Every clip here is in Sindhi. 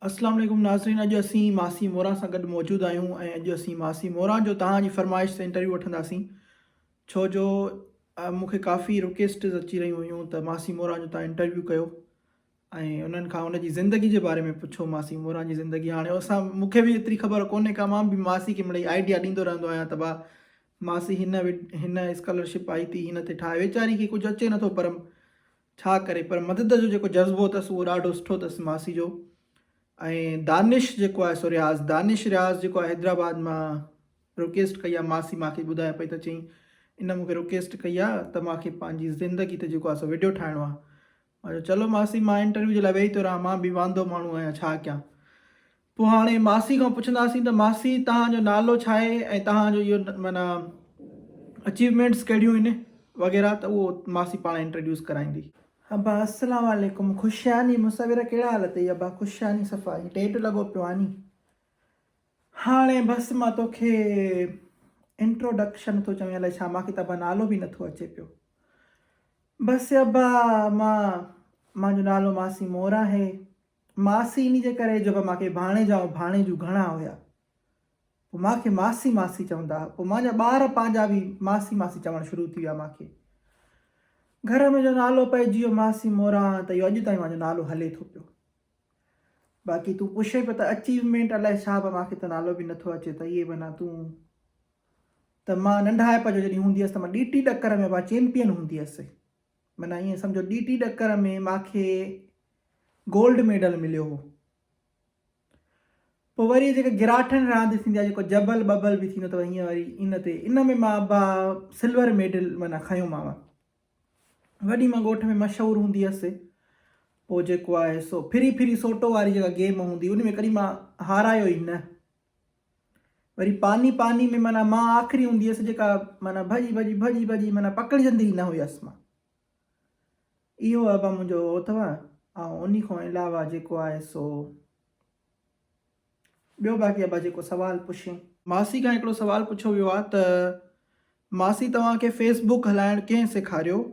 اسلام عليڪم ناظرين اڄ اسين ماسي موران سان گڏ موجود آهيون ۽ اڄ اسين ماسي موران جو توهان جي فرمائش تي انٽرويو وٺنداسين ڇو جو مون کي ڪافي رڪويسٽز اچي رهيون هيون ته ماسي موران جو توهان انٽرويو ڪيو ۽ انهن کان ان جي زندگي جي باري ۾ پڇو ماسي موران جي زندگي هاڻي اسان مون کي به ايتري خبر ڪونهي ڪا مان به ماسي کي مڙئي آئيڊيا ڏيندو رهندو آهيان ته با ماسي هن هن اسڪالرشپ آئي ٿي هن تي ٺاهي ويچاري کي ڪجهه اچي نٿو پر ڇا ڪري پر مدد جو جيڪو جذبو اٿس اهو ڏاڍو سٺو اٿس ماسي جو ۽ دانش جيڪو آهي سو رياض دانش رياض جيڪو آهي حيدرآباد مان رڪويسٽ ڪئي آهي ماسي ماکي ٻڌايو پئي ته چئي ان مونکي رڪويسٽ ڪئي آهي ته ماکي پنهنجي زندگي تي جيڪو آهي سو وڊيو ٺاهڻو آهي مان چيو چلو ماسي مان انٽرويو جي لاء ويهي ٿو رهان مان به واندو ماڻهو آهيان ڇا ڪيان پوء هاڻي ماسي کان پڇنداسين ته ماسي توهان جو نالو ڇا آهي ۽ توهان جو اهو معنيٰ اچيومينٽس ڪهڙيون آهن وغيره ته اهو ماسي پاڻ انٽروڊيوس ڪرائيندي. ابا السلام عليڪم خوش آني مصور ڪهڙا حال اٿئي ابا خوش آني صفا هي ٽيٽ لڳو پيو آني هاڻي بس مان توکي انٽروڊڪشن ٿو چوين الائي ڇا ماکي ته ابا نالو به نٿو اچي پيو بس ابا مان مانجو نالو ماسي مور آهي ماسي انهي جي ڪري جو به ماکي ڀاڻيجا ۽ ڀاڻيجون گهڻا هيا. پوء ماکي ماسي ماسي چوندا ها. پوء مانجا ٻار پنهنجا به ماسي ماسي چوڻ شروع ٿي ويا ماکي. گهر ۾ جو نالو پئجي ويو ماسي موران ته اهو اڄ تائين مانجو نالو هلي ٿو پيو. باقي تون پڇين پيو ته اچيومينٽ الائي ڇا به ماکي ته نالو به نٿو اچي ته اهي معنيٰ تون ته مان ننڍائپ جو جڏهن هوندي هيس ته مان ڏيٽي ڏڪر ۾ با چيمپيئن هوندي هيس. معنيٰ ائين سمجهو ڏيٽي ڏڪر ۾ ماکي گولڊ ميڊل مليو هو. پوء وري جيڪا گراٺن راند ٿيندي آهي جيڪو جبل ٻبل به ٿيندو اٿو هيئن وري ان تي ان ۾ مان ابا سلور ميڊل معنيٰ کنيو مانو. وڏي مان ڳوٺ ۾ مشهور هوندي هيس. پوء جيڪو آهي سو ڦري ڦري سوٽو واري جيڪا گيم هوندي ان ۾ ڪڏهن مان هارايو ئي نه. وري پاني پاني ۾ معنيٰ مان آخري هوندي هيس جيڪا معنيٰ ڀڄي ڀڄي ڀڄي ڀڄي معنيٰ پڪڙجندي ئي نه هيس مان. اهو ابا منهنجو اٿو ۽ انهي کان علاوه جيڪو آهي سو ٻيو باقي ابا جيڪو سوال پڇين. ماسي کان هڪڙو سوال پڇيو ويو آهي ته ماسي توهان کي فيس بڪ هلائڻ ڪنهن سيکاريو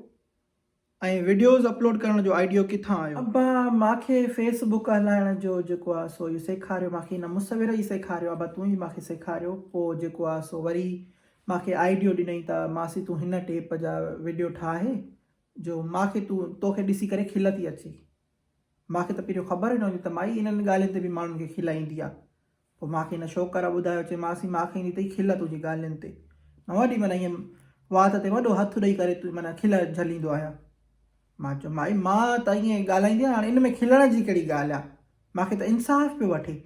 ۽ وڊيوز اپلوڊ ڪرڻ جو آئيڊيو ڪٿان آيو؟ ابا ماکي فيس بڪ هلائڻ جو جيڪو آهي سو اهو سيکاريو ماکي هن مصور ئي سيکاريو ابا تون ئي ماکي سيکاريو پوء جيڪو آهي سو وري ماکي آئيڊيو ڏنئي ته ماسي تون هن ٽيپ جا وڊيو ٺاهه جو مان کي تون توکي ڏسي ڪري کل ٿي اچي. مان کي ته پهريون خبر ئي نه هوندي ته مائي انهن ڳالهين تي به ماڻهن کي کل ايندي آ. پوء مان کي هن شوڪر ٻڌايو چي ماسي مان کي ايندي اٿئي کل تنهنجي ڳالهين تي. مان وڏي معنيٰ ائين وات تي وڏو هٿ ڏئي ڪري معنيٰ کل جهليندو آهيان. مان چيو مائي مان ته ائين ڳالهائيندي آهيان هاڻي ان ۾ کلڻ جي ڪهڙي ڳالهه آ. مان کي ته انصاف پيو وٺي.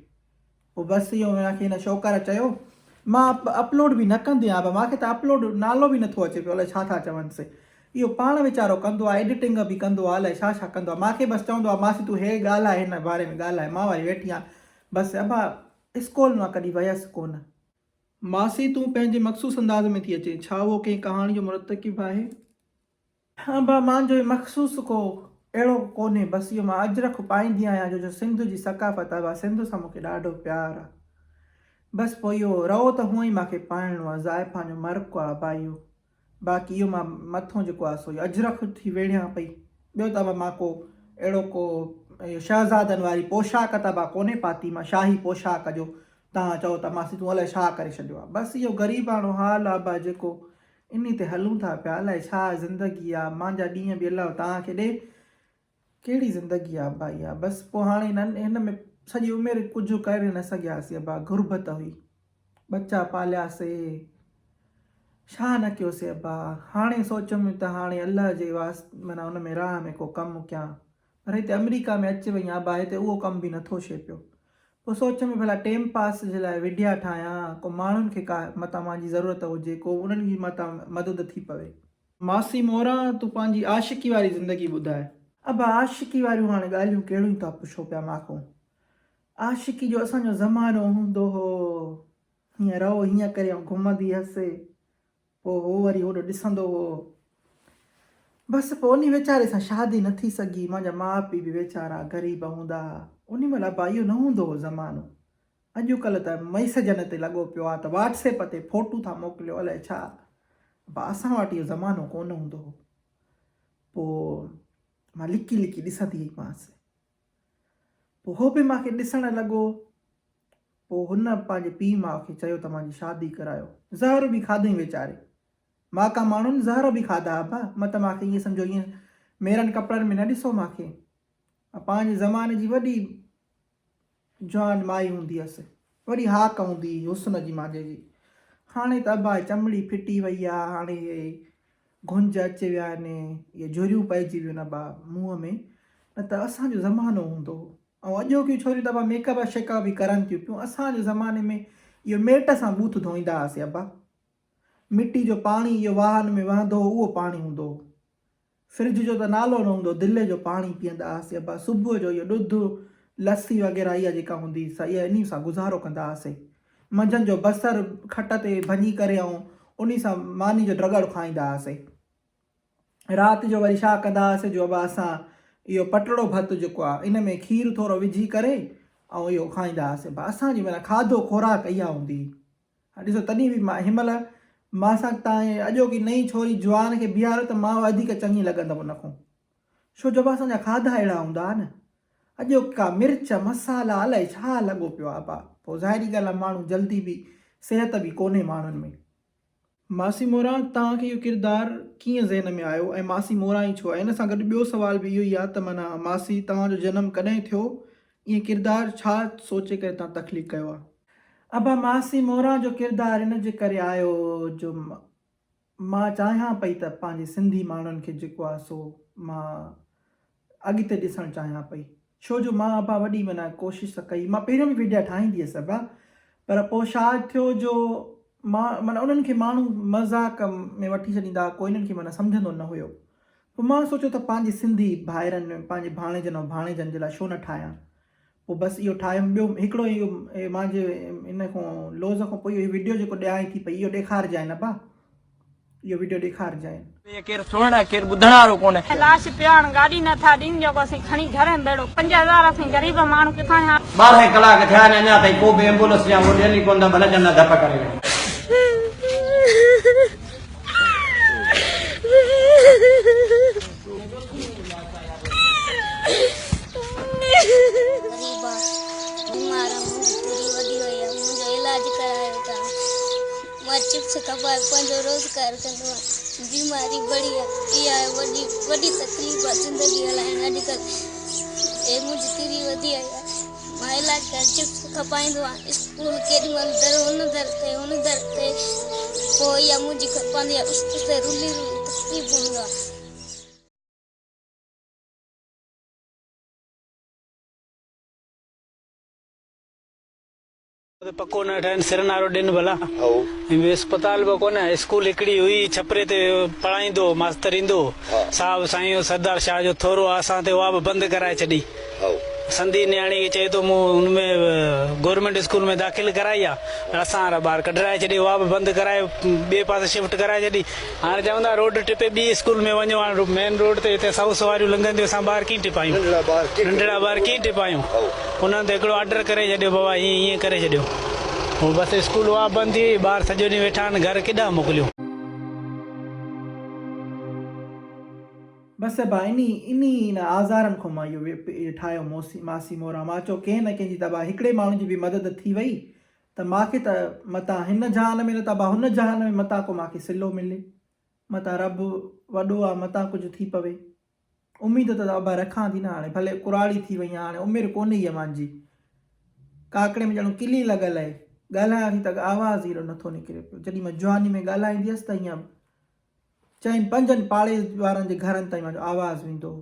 پوء بس اهو مون کي هن شوڪر چيو، مان اپلوڊ به نه ڪندي آهيان، مان کي ته اپلوڊ نالو به نٿو اچي پيو الائي ڇا ٿا چون سي. اهو پاڻ ويچارو ڪندو آهي ايڊيٽنگ به ڪندو آهي الائي ڇا ڇا ڪندو آهي. مان کي بس چوندو آهي ماسي تون هي ڳالهاء هن باري ۾ ڳالهاء مان وري ويٺي آهيان. بس ابا اسڪول مان ڪڏهن ويس ڪونه. ماسي تون پنهنجي مخصوص انداز ۾ ٿي اچين، ڇا اهو ڪنهن ڪهاڻي جو مرتڪب آهي؟ ها با مانجو هي مخصوص ڪو اهڙو ڪونهي بس اهو مان اجرڪ پائيندي آهيان جو جو سنڌ جي ثقافت آهي با سنڌ سان مونکي ڏاڍو پيار آ بس پوء اهو رئو ته هونئن ئي مانکي پائڻو آ زائفان جو مرڪ آ با اهو باقي اهو مان مٿو جيڪو آ سو اهو اجرڪ ٿي ويڙهيان پئي ٻيو ته با مان ڪو اهڙو ڪو اهو شهزادن واري پوشاڪ ته با ڪونهي پاتي مان شاهي پوشاڪ جو توهان چئو ته ماسي تون الائي ڇا ڪري ڇڏيو آ بس اهو غريباڻو حال آ با جيڪو انهي تي هلون ٿا پيا الائي ڇا زندگي آ مانجا ڏينهن به الله توهان کي ڏي ڪهڙي زندگي آ ابا اها بس پو هاڻي هن ۾ سڄي عمر ڪجهه ڪري نه سگهياسي ابا غربت هئي ٻچا پالياسي ڇا نه ڪيوسي ابا هاڻي سوچيم ته هاڻي الله جي واسطي معنيٰ ان ۾ راهه ۾ ڪو ڪم ڪيان پر هتي آمريڪا ۾ اچي وئي آهيان ابا هتي اهو ڪم به نٿو ڇي پيو. پوء سوچيم ڀلا ٽيم پاس جي لاء وڊيا ٺاهيان ڪو ماڻهن کي ڪا متان مانجي ضرورت هجي ڪو انهن جي متان مدد ٿي پوي. ماسي موران تون پنهنجي عاشقي واري زندگي ٻڌاء. ابا عاشقي واريون هاڻي ڳالهيون ڪهڙيون ٿا پڇو پيا ماکون. عاشقي جو اسان جو زمانو هوندو هو هيئن رئو هيئن ڪري آئون گهمندي هيس. پوء هو وري هوڏو ڏسندو هو. بس پوء انهي ويچاري سان شادي نه ٿي سگهي. مانجا ماء پيء به ويچارا غريب هوندا ها. انهي مهل ابا اهو نه هوندو هو زمانو. اڄڪلهه ته ميسجن تي لڳو پيو آ ته واٽس ايپ تي فوٽو ٿا موڪليو الائي ڇا. ابا اسان وٽ اهو زمانو ڪونه هوندو هو. پوء مان لڪي لڪي ڏسندي هئي مانس. پوء هو به مان کي ڏسڻ لڳو. پوء هن پنهنجي پيء ماء کي چيو ته مانجي شادي ڪرايو. زهر به کاڌئين ويچاري. مان ڪا ماڻهن زهر به کاڌا ابا، مت مان کي ائين سمجهو ائين ميرن ڪپڙن ۾ نه ڏسو مان کي. مان پنهنجي زماني جي وڏي جوان مائي هوندي هيس. وڏي هاڪ هوندي هئي حسن جي مانجي جي. هاڻي ته ابا چمڙي ڦٽي وئي آ، هاڻي اهي گهنج اچي ويا آهن، اهي جهريون پئجي ويون آهن ابا منهن ۾، نه ته اسان جو زمانو هوندو هو. ۽ اڄوڪيون ڇوريون ته ابا ميڪ اپ شيڪ اپ به ڪرن ٿيون پيون، اسان جي زماني ۾ اهو ميٽ سان ٻوٿ ڌوئيندا هئاسين ابا. مٽي جو پاڻي اهو واهن ۾ وهندو هو اهو پاڻي هوندو هو. فرج جو ته نالو نه هوندو هو، دلي جو پاڻي پيئندا هئاسين ابا. صبح جو اهو ڏڌ، لسي وغيره اها جيڪا هوندي هئي سا اها انهي سان گذارو ڪندا هئاسين. منجهند جو بصر کٽ تي ڀڃي ڪري ۽ انهي سان ماني جو ڊڳڙ کائيندا هئاسين. رات جو وري ڇا ڪندا هئاسين جو ابا اسان اهو پٽڙو ڀت جيڪو آهي ان ۾ کير ٿورو وجهي ڪري ۽ اهو کائيندا هئاسين ابا اسان جي معنيٰ کاڌو خوراڪ اها هوندي هئي. ها ڏسو تڏهن به مان هن مهل مان سان تان اڄوڪي نئين ڇوري جوان کي بيهاريو ته مان وڌيڪ چڱي لڳندم ان کان ڇو جو ابا اسان جا کاڌا اهڙا هوندا هئا نه اڄوڪا مرچ مسالا الائي ڇا لڳو پيو آهي ابا پوء ظاهري ڳالهه آهي ماڻهو جلدي به صحت به ڪونهي ماڻهن ۾. ماسي موران توهان کي اهو ڪردار ڪيئن ذهن ۾ آيو ۽ ماسي موران ئي ڇو؟ ۽ ان سان گڏ ٻيو سوال به اهو ئي آهي ته معنيٰ ماسي توهان جو جنم ڪڏهن ٿيو؟ ائين ڪردار ڇا سوچي ڪري توهان تخليق ڪيو آهي؟ ابا ماسي موران جو ڪردار ان جي ڪري آيو جو مان چاهيان پئي ته پنهنجي سنڌي ماڻهن کي جيڪو آهي سو مان اڳتي ڏسڻ چاهيان پئي ڇو جو مان ابا وڏي معنيٰ ڪوشش ته ڪئي مان پهريون به وڊيا ٺاهيندي هيس ابا پر پوء ڇا ٿيو جو مان معنيٰ انهن کي ماڻهو مذاق ۾ وٺي ڇڏيندا ڪو انهن کي معنيٰ سمجهندو نه هيو پوء مان سوچيو ته پنهنجي سنڌي ڀائرن پنهنجي ڀاڻيجن ۽ ڀاڻيجن جي لاء ڇو نه ٺاهيان پوء بس اهو ٺاهيم ٻيو هڪڙو اهو مانجي ان کان لوز کان پوء اهو وڊيو جيڪو ڏيانء ٿي پئي اهو ڏيکارجانء ابا اهو وڊيو ڏيکارجانء. ڪير سڻڻ ۽ ڪير ٻڌڻ وارو ڪونهي. لاش پيا آهن گاڏي نه ٿا ڏين جيڪو اسين کڻي گهر ۾ ڀيڙو 5000 اسين غريب ماڻهو ڪٿان يا. 12 ڪلاڪ ٿيا آهن اڃا تائين ڪو به ايمبولنس يا اهو ڏين ئي ڪونه ٿا ڀلي چوندا ڌپ ڪري وڃو. غريب آ بيمار آ منهنجي ڌري وڌي وئي آ منهنجو علاج ڪرايو ٿا مان چپس کپائي پنهنجو روزگار ڪندو آهيان بيماري بڙي آ اها وڏي وڏي تڪليف آ زندگي هلائڻ اڄڪلهه هي منهنجي ڌري وڌي وئي آ مان علاج ڪرائي چپس کپائيندو آهيان اسڪول ڪيڏي مهل در هن در تي هن در تي پوء اها منهنجي کپندي آ اس تي رلي رلي تڪليف هوندو آ. پڪو نه ٺهن سرن وارو ڏن ڀلا ۽ ٻيو اسپتال به ڪونه اسڪول هڪڙي هئي ڇپري تي پڙهائيندو هو ماستر ايندو هو صاحب سائين سردار شاهه جو ٿورو آ اسان تي اها به بند ڪرائي ڇڏي سندي نياڻي کي چئي ٿو مون ان ۾ گورنمينٽ اسڪول ۾ داخل ڪرائي آ پر اسان وارا ٻار ڪڍرائي ڇڏي اها به بند ڪرائي ٻئي پاسي شفٽ ڪرائي ڇڏي هاڻي چون ٿا روڊ ٽپي ٻي اسڪول ۾ وڃو هاڻي مين روڊ تي هتي سئو سواريون لنگهنديون اسان ٻار ڪيئن ٽپايون ننڍڙا ٻار ڪيئن ٽپايون انهن ته هڪڙو آرڊر ڪري ڇڏيو بابا هيئن هيئن ڪري ڇڏيو هو بس اسڪول اها بند ٿي وئي ٻار سڄو ڏينهن ويٺا آهن گهر ڪيڏانهن موڪليون. بس ابا انهي انهي ان آزارن کان مان اهو ٺاهيو موسي ماسي موران مان چيو ڪنهن نه ڪنهن جي ته ابا هڪڙي ماڻهو جي به مدد ٿي وئي ته مان کي ته متان هن جهان ۾ نه ته ابا هن جهان ۾ متان ڪو مان کي صلو ملي. متان رب وڏو آ متان ڪجهه ٿي پوي. اميد ته ابا رکان ٿي نه هاڻي ڀلي ڪراڙي ٿي وئي آهيان هاڻي عمر ڪونهي هيء مانجي. ڪاڪڙي ۾ ڄڻ ڪلي لڳل آهي. ڳالهايان ٿي ته آواز ئي اهڙو نٿو نڪري پيو. جڏهن مان جواني ۾ ڳالهائيندي هيس ته هيئن چئن پنجن پاڙي وارن جي گهرن تائين مانجو آواز ويندو هو.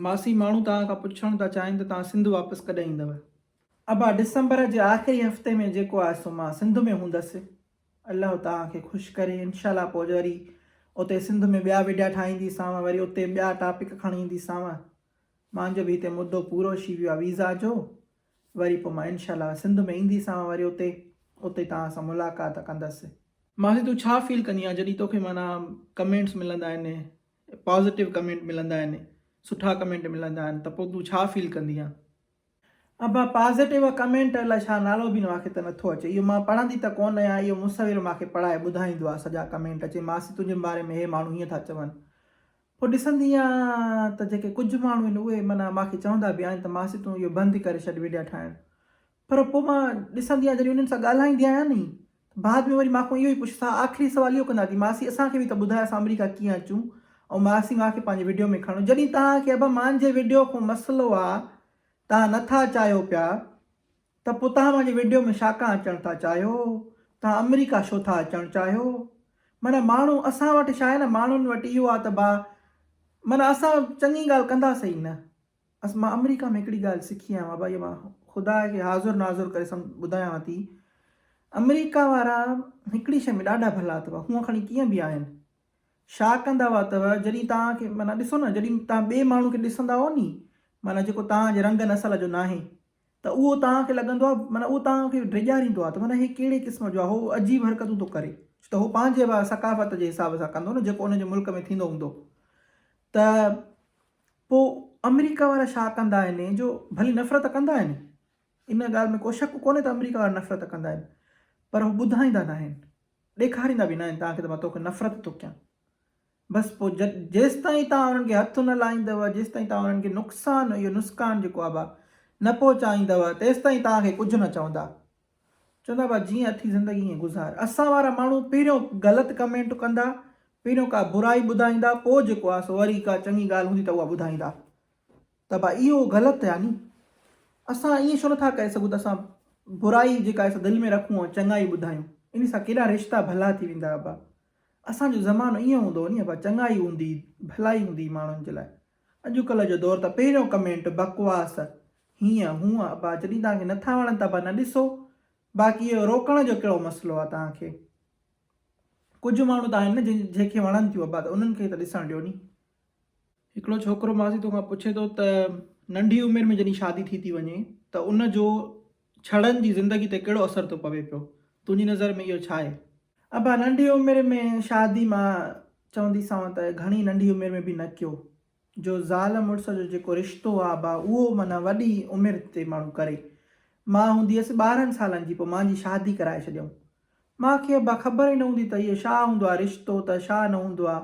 ماسي ماڻهو توهان کان پڇڻ ٿا چاهين ته توهان سنڌ واپس ڪڏهن ايندؤ؟ ابا ڊسمبر جي آخري هفتي ۾ جيڪو آهي سو مان سنڌ ۾ هوندس الله توهان کي خوش ڪري انشاء الله پوء وري اتي سنڌ ۾ ٻيا وڊيا ٺاهيندي سانو وري اتي ٻيا ٽاپڪ کڻي ايندي سانو مانجو به هتي مدو پورو شي ويو آهي ويزا جو وري پوء مان انشاء الله سنڌ ۾ ايندي سانو وري اتي اتي توهان سان ملاقات ڪندس. ماسي تون ڇا فيل ڪندي آهين جڏهن توکي معنيٰ ڪمينٽس ملندا آهن پازيٽو ڪمينٽ ملندا آهن سٺا ڪمينٽ ملندا آهن ته پوء تون ڇا فيل ڪندي آهين. ابا پازيٽو ڪمينٽ الائي ڇا نالو به مانکي ته نٿو اچي اهو مان پڙهندي ته ڪونه آهيان اهو مصور مانکي پڙهائي ٻڌائيندو آهي سڄا ڪمينٽ چي ماسي تنهنجي باري ۾ هي ماڻهو هيئن ٿا چون پوء ڏسندي آهيان ته جيڪي ڪجهه ماڻهو آهن اهي معنيٰ مان کي چوندا به آهن ته ماسي تون اهو بند ڪري ڇڏ وڊيا ٺاهڻ پر پوء مان ڏسندي آهيان جڏهن انهن سان ڳالهائيندي آهيان ني ته بعد ۾ وري مان کان اهو ئي پڇ آخري سوال اهو ڪندا ٿي ماسي اسان کي به ته ٻڌاء اسان آمريڪا ڪيئن اچون ۽ ماسي مان کي پنهنجي وڊيو ۾ کڻو جڏهن توهان کي ابا مانجي وڊيو کان مسئلو آ توهان نٿا چاهيو پيا ته پوء توهان مانجي وڊيو ۾ شاڪان اچڻ ٿا چاهيو؟ توهان آمريڪا ڇو ٿا اچڻ چاهيو؟ معنيٰ ماڻهو اسان وٽ ڇا آهي نه ماڻهن وٽ اهو آهي ته با معنيٰ اسان چڱي ڳالهه ڪنداسين ئي نه. اس مان آمريڪا ۾ هڪڙي ڳالهه سکي آيو آهيان بابا اها مان خدا کي حاضر ناظر ڪري سم ٻڌايانو ٿي آمريڪا وارا هڪڙي شيء ۾ ڏاڍا ڀلا اٿو هونء کڻي ڪيئن به آهن شا ڪندا هئا ته جڏهن توهان کي معنيٰ ڏسو نه جڏهن توهان ٻئي ماڻهو کي ڏسندا هئو ني معنيٰ جيڪو توهان جي رنگ نسل جو ناهي ته اهو توهان کي لڳندو آهي معنيٰ اهو توهان کي ڊيڄاريندو آهي ته معنيٰ هي ڪهڙي قسم جو آهي هو عجيب حرڪتون ٿو ڪري ڇو ته هو پنهنجي ثقافت جي حساب سان ڪندو نه جيڪو ان جي ملڪ ۾ ٿيندو هوندو ته پوء آمريڪا وارا ڇا ڪندا آهن جو ڀلي نفرت ڪندا آهن ان ڳالهه ۾ ڪو شڪ ڪونهي ته آمريڪا وارا نفرت ڪندا آهن پر هو ٻڌائيندا ناهن ڏيکاريندا به ناهن توهان کي ته مان توکي نفرت ٿو ڪيان بس پوء جيستائين توهان انهن کي هٿ نه لائيندؤ، جيستائين توهان انهن کي نقصان، اهو نسڪان جيڪو آهي با، نه پهچائيندؤ، تيستائين توهان کي ڪجهه نه چوندا. چوندا با جيئن اٿي زندگي ائين گذار. اسان وارا ماڻهو پهريون غلط ڪمينٽ ڪندا، پهريون ڪا برائي ٻڌائيندا، پوء جيڪو آهي سو وري ڪا چڱي ڳالهه هوندي ته اها ٻڌائيندا. ته با اهو غلط آهي ني. اسان ائين ڇو نٿا ڪري سگهون ته اسان برائي جيڪا آهي سا دل ۾ رکون ۽ چڱائي ٻڌايون. انهي سان ڪيڏا رشتا ڀلا ٿي ويندا ابا. اسان جو زمانو ائين هوندو هو ني ابا چڱائي هوندي هئي ڀلائي هوندي هئي ماڻهن جي لاء. اڄڪلهه جو دور ته پهريون ڪمينٽ بڪواس هيئن هونئن ابا جڏهن توهان کي نٿا وڻن ته ابا نه ڏسو باقي اهو روڪڻ جو ڪهڙو مسئلو آهي توهان کي. ڪجهه ماڻهو ته آهن نه جن کي وڻن ٿيون ابا ته انهن کي ته ڏسڻ ڏيو ني. هڪڙو ڇوڪرو ماسي توکان پڇي ٿو ته ننڍي عمر ۾ جڏهن شادي ٿي ٿي وڃي ته ان جو ڇڙن جي زندگي تي ڪهڙو اثر ٿو پوي پيو؟ تنهنجي نظر ۾ اهو ڇا آهي؟ ابا ننڍي عمر ۾ شادي مان چونديسانو ته گهڻي ننڍي عمر ۾ به نه ڪيو جو زال مڙس جو جيڪو رشتو آ ابا اهو معنيٰ وڏي عمر تي ماڻهو ڪري. مان هوندي هيس 12 سالن جي پوء مانجي شادي ڪرائي ڇڏيائون. مان کي ابا خبر ئي نه هوندي ته اهو ڇا هوندو آ رشتو ته ڇا نه هوندو آ.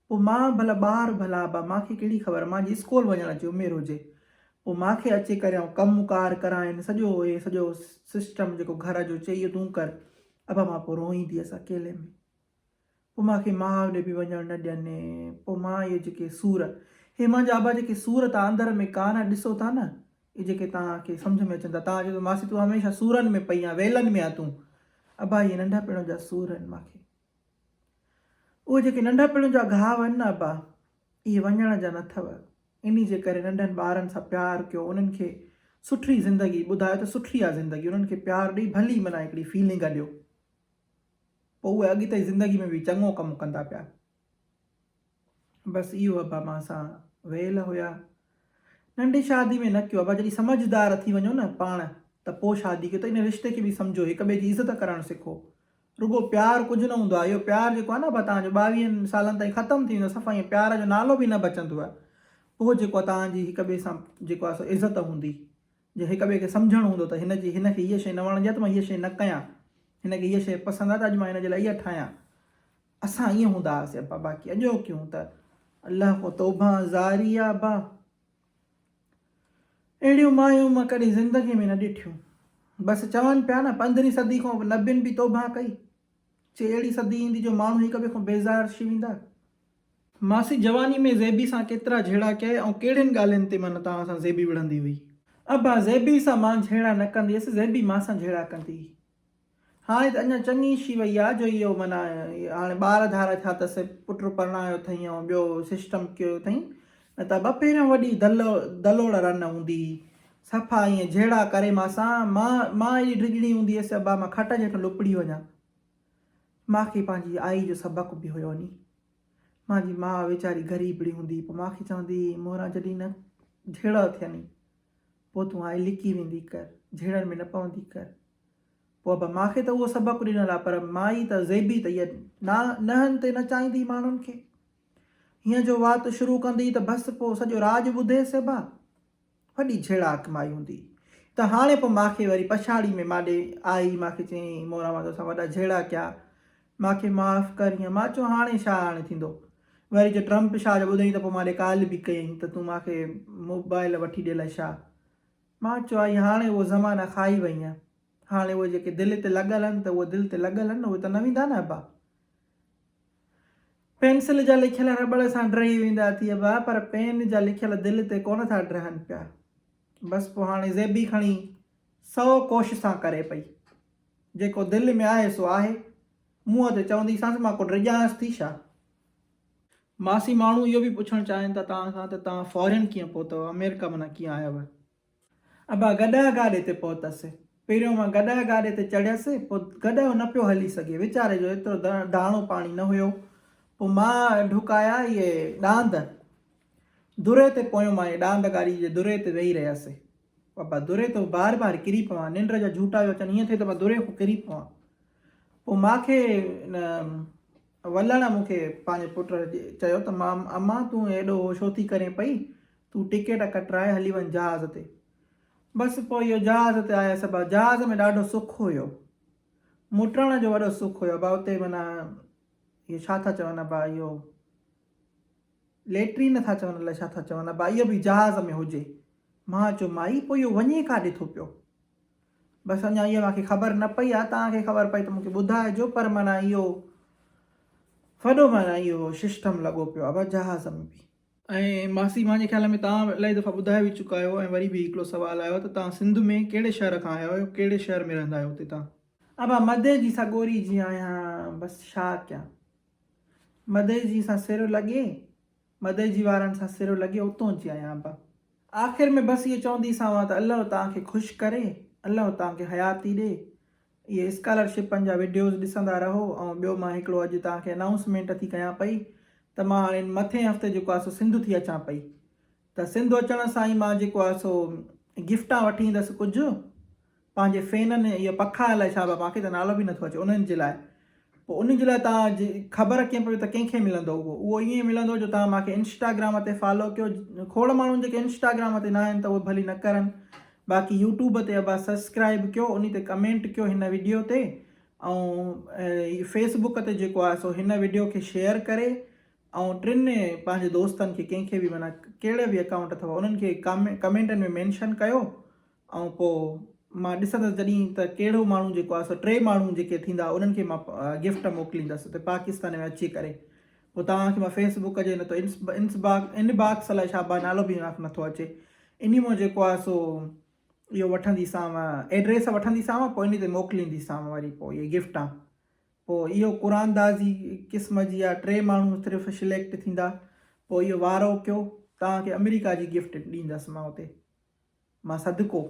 پوء مان ڀلا ٻار ڀلا ابا مان کي ڪهڙي خبر مان جي اسڪول وڃڻ جي عمر هجي پوء مان کي اچي ڪري آئون ڪم ڪار ڪرائين سڄو هي سڄو سسٽم جيڪو گهر جو چئي اهو تون ڪر ابا مان پوء روئيندي هيس اڪيلي ۾ پوء مان کي ماء ڏي به وڃڻ نه ڏين پوء مان اهي جيڪي سور هي مانجا ابا جيڪي سور تان اندر ۾ ڪا نه ڏسو ٿا نه اهي جيڪي تان کي سمجهه ۾ اچن ٿا تان چئو ماسي تون هميشه سورن ۾ پئي آن ويلن ۾ آن تون ابا اهي ننڍپڻ جا سور آهن مان کي اهي جيڪي ننڍپڻ جا گهاء آهن نه ابا، اهي وڃڻ جا نه اٿو. انهي جي ڪري ننڍن ٻارن سان پيار ڪيو، انهن کي سٺي زندگي ٻڌايو ته سٺي آهي زندگي، انهن کي پيار ڏئي ڀلي معنيٰ هڪڙي فيلنگ ڏيو. پوء اهي اڳتي زندگي ۾ به چڱو ڪم ڪندا پيا. بس اهو ابا مان سان ويل هيا. ننڍي شادي ۾ نه ڪيو ابا جڏهن سمجهدار ٿي وڃو نه پاڻ ته پوء شادي ڪيو ته ان رشتي کي به سمجهو هڪ ٻئي جي عزت ڪرڻ سکو. رڳو پيار ڪجهه نه هوندو آهي اهو پيار جيڪو آهي نه ابا توهان جو ٻاويهن سالن تائين ختم ٿي ويندو صفا ائين پيار جو نالو به نه بچندو آهي پوء جيڪو آهي توهان جي هڪ ٻئي سان جيڪو آهي سو عزت هوندي جي هڪ ٻئي کي سمجهڻ هوندو ته هن جي هن کي هيء شيء نه وڻندي آهي ته مان هيء شيء نه ڪيان هن کي هيء شيء پسند آهي ته اڄ مان هن جي لاء اها ٺاهيان اسان ائين هوندا هئاسين ابا باقي اڄوڪيون ته الله کان توبه زاري آ ابا اهڙيون مايون مان ڪڏهن زندگي ۾ نه ڏٺيون بس چون پيا نه پندرهين صدي کان نبين به توبه ڪئي چي اهڙي صدي ايندي جو ماڻهو هڪ ٻئي کان بيزار ٿي ويندا. ماسي جواني ۾ زيبي سان ڪيترا جهيڙا ڪيائي ۽ ڪهڙين ڳالهين تي من توهان سان زيبي وڙهندي هئي؟ ابا زيبي سان مان جهيڙا نه ڪندي هيس زيبي مان سان جهيڙا ڪندي هئي. هاڻي ته اڃا چڱي شي وئي آ جو اهو معنيٰ هاڻي ٻار ڌار ٿيا اٿس، پٽ پرڻايو اٿئين ۽ ٻيو سسٽم ڪيو اٿئين، نه ته ابا پهريان وڏي دل دلوڙ رن هوندي هئي. صفا ائين جهيڙا ڪري مان سان، مان مان ايڏي ڊڄڻي هوندي هيس ابا مان کٽ جي هيٺان لپڙي وڃان. مان کي پنهنجي آئي جو سبق به هيو ني. مانجي ماء ويچاري غريبڙي هوندي هئي پوء مان کي چوندي هئي موران جڏهن نه جهيڙا ٿين پوء تون آئي لڪي ويندي ڪر، جهيڙن ۾ نه پوندي ڪر. پوء ابا مان کي ته اهو سبق ڏنل آ پر مائي ته زيبي ته اها نا نهن تي نچائيندي ماڻهن کي. هيئن جو وات شروع ڪندي ته بس پوء سڄو راڄ ٻڌيس ابا. وڏي جهيڙاڪ مائي هوندي ته هاڻي پوء مان کي وري پڇاڙي ۾ ماڏي آئي مان کي چيائين مورا مان توسان وڏا جهيڙا ڪيا مان کي معاف ڪر هيئن مان چيو هاڻي ڇا هاڻي ٿيندو. وري جو ٽرمپ شاهه جو ٻڌئين ته پوء مان ڏي ڪال به ڪيائين ته تون مان کي موبائل وٺي ڏي الائي ڇا. مان چيو آئي هاڻي اهو زمانا کائي وئين. هاڻي اهي جيڪي دل تي لڳل آهن ته اهي دل تي لڳل آهن نه اهي ته نه ويندا نه ابا. پينسل جا لکيل رٻڙ سان ڊهي ويندا ٿي ابا پر پين جا لکيل دل تي ڪونه ٿا ڊهن پيا. بس پوء هاڻي زيبي کڻي سئو ڪوشسان ڪري پئي. جيڪو دل ۾ آهي سو آهي. منهن تي چونديسانس مان ڪو ڊڄانس ٿي ڇا؟ ماسي ماڻهو اهو به پڇڻ چاهين ٿا توهان کان ته توهان فارين ڪيئن پهتؤ آمريڪا معنيٰ ڪيئن آيؤ؟ ابا گڏهه گاڏي تي پهتس. پهريون مان گڏهه گاڏي تي چڙهيس، پوء گڏهه نه پيو هلي سگهي، ويچاري جو ايترو داڻو پاڻي نه هيو. پوء مان ڍڪايا اهي ڏاند دري تي پويون مان اهي ڏاند گاڏي جي دري تي ويهي رهيس. ابا دري تي بار بار ڪري پوان، ننڊ جا جهوٽا پيا اچن، ائين ٿئي ته مان دري کان ڪري پوان. پوء مان کي ان ولڻ مون کي پنهنجي پٽ چيو ته مان امان تون ايڏو هوشو ٿي ڪرين پئي، تون ٽڪيٽ ڪٽرائي هلي وڃ جهاز تي. بس پوء اهو جهاز تي آيس ابا جهاز ۾ ڏاڍو سک هيو. موٽڻ جو وڏو سک هيو ابا اتي معنيٰ اهو ڇا ٿا چون ابا اهو ليٽرين ٿا چون الائي ڇا ٿا چون ابا اهو به جهاز ۾ هجي. مان چيو مائي پوء اهو وڃي ڪاڏي ٿو پيو. بس اڃا اها مانکي خبر نه پئي آهي توهان کي خبر پئي ته مونکي ٻڌائجو پر معنيٰ اهو وڏو معنيٰ اهو سسٽم لڳو پيو آهي ابا جهاز ۾ به. ۽ ماسي مانجي خيال ۾ توهان الاهي دفعا ٻڌائي به چڪا آهيو ۽ وري به هڪڙو سوال آيو ته توهان سنڌ ۾ ڪهڙي شهر کان آيا آهيو ڪهڙي شهر ۾ رهندا آهيو اتي توهان. ابا مدي جي سڳوري جي آهيان بس ڇا ڪيان مدي جي سان سر لڳي مدي جي وارن سان سر لڳي اتون جي آهيان ابا. آخر ۾ بس اهو چونديسانو ته الله توهان کي خوش ڪري الله توهان کي حياتي ڏي اهي اسڪالرشپن جا وڊيوز ڏسندا رهو ۽ ٻيو مان هڪڙو اڄ توهان کي انائونسمينٽ ٿي ڪيان پئي ته مان هاڻي مٿين هفتي جيڪو آهي سو سنڌ ٿي اچان پئي ته سنڌ اچڻ سان ئي مان جيڪو آهي سو گفٽان وٺي ايندس ڪجهه پنهنجي فينن اهي پکا الائي ڇا بابا مانکي ته نالو به نٿو اچي انهن جي لاء پوء ان جي لاء توهان جي خبر ڪيئن پوي ته ڪنهن کي ملندو اهو اهو ائين ملندو جو توهان مانکي انسٽاگرام تي فالو ڪيو کوڙ ماڻهن جيڪي انسٽاگرام تي نه آهن ته اهي ڀلي نه ڪرن باقي يوٽيوب تي ابا سسڪرائب ڪيو انهي تي ڪمينٽ ڪيو هن وڊيو تي ۽ فيس بڪ تي جيڪو آهي سو هن وڊيو کي شيئر ڪري ۽ ٽن پنهنجي دوستن کي ڪنهن کي به معنيٰ ڪهڙي به اڪائونٽ اٿو انهن کي ڪمينٽن ۾ مينشن ڪيو ۽ پو مان ڏسندس جڏهن ته ڪهڙو ماڻهو جيڪو آهي سو ٽي ماڻهو جيڪي ٿيندا انهن کي مان گفٽ موڪليندس اتي پاڪستان ۾ اچي ڪري پوء توهان کي مان فيس بڪ جي نه ته ان باڪس الائي ڇا با نالو به نٿو اچي انهي مان جيڪو آهي سو اهو وٺنديسانو ايڊريس وٺنديسانو پوء انهي تي موڪلينديسانو وري پوء اهي گفٽان پوء اهو قراندازي قسم جي آ ٽي ماڻهو صرف سليڪٽ ٿيندا پوء اهو وارو ڪيو توهان کي آمريڪا جي گفٽ ڏيندس مان اتي مان صدقو.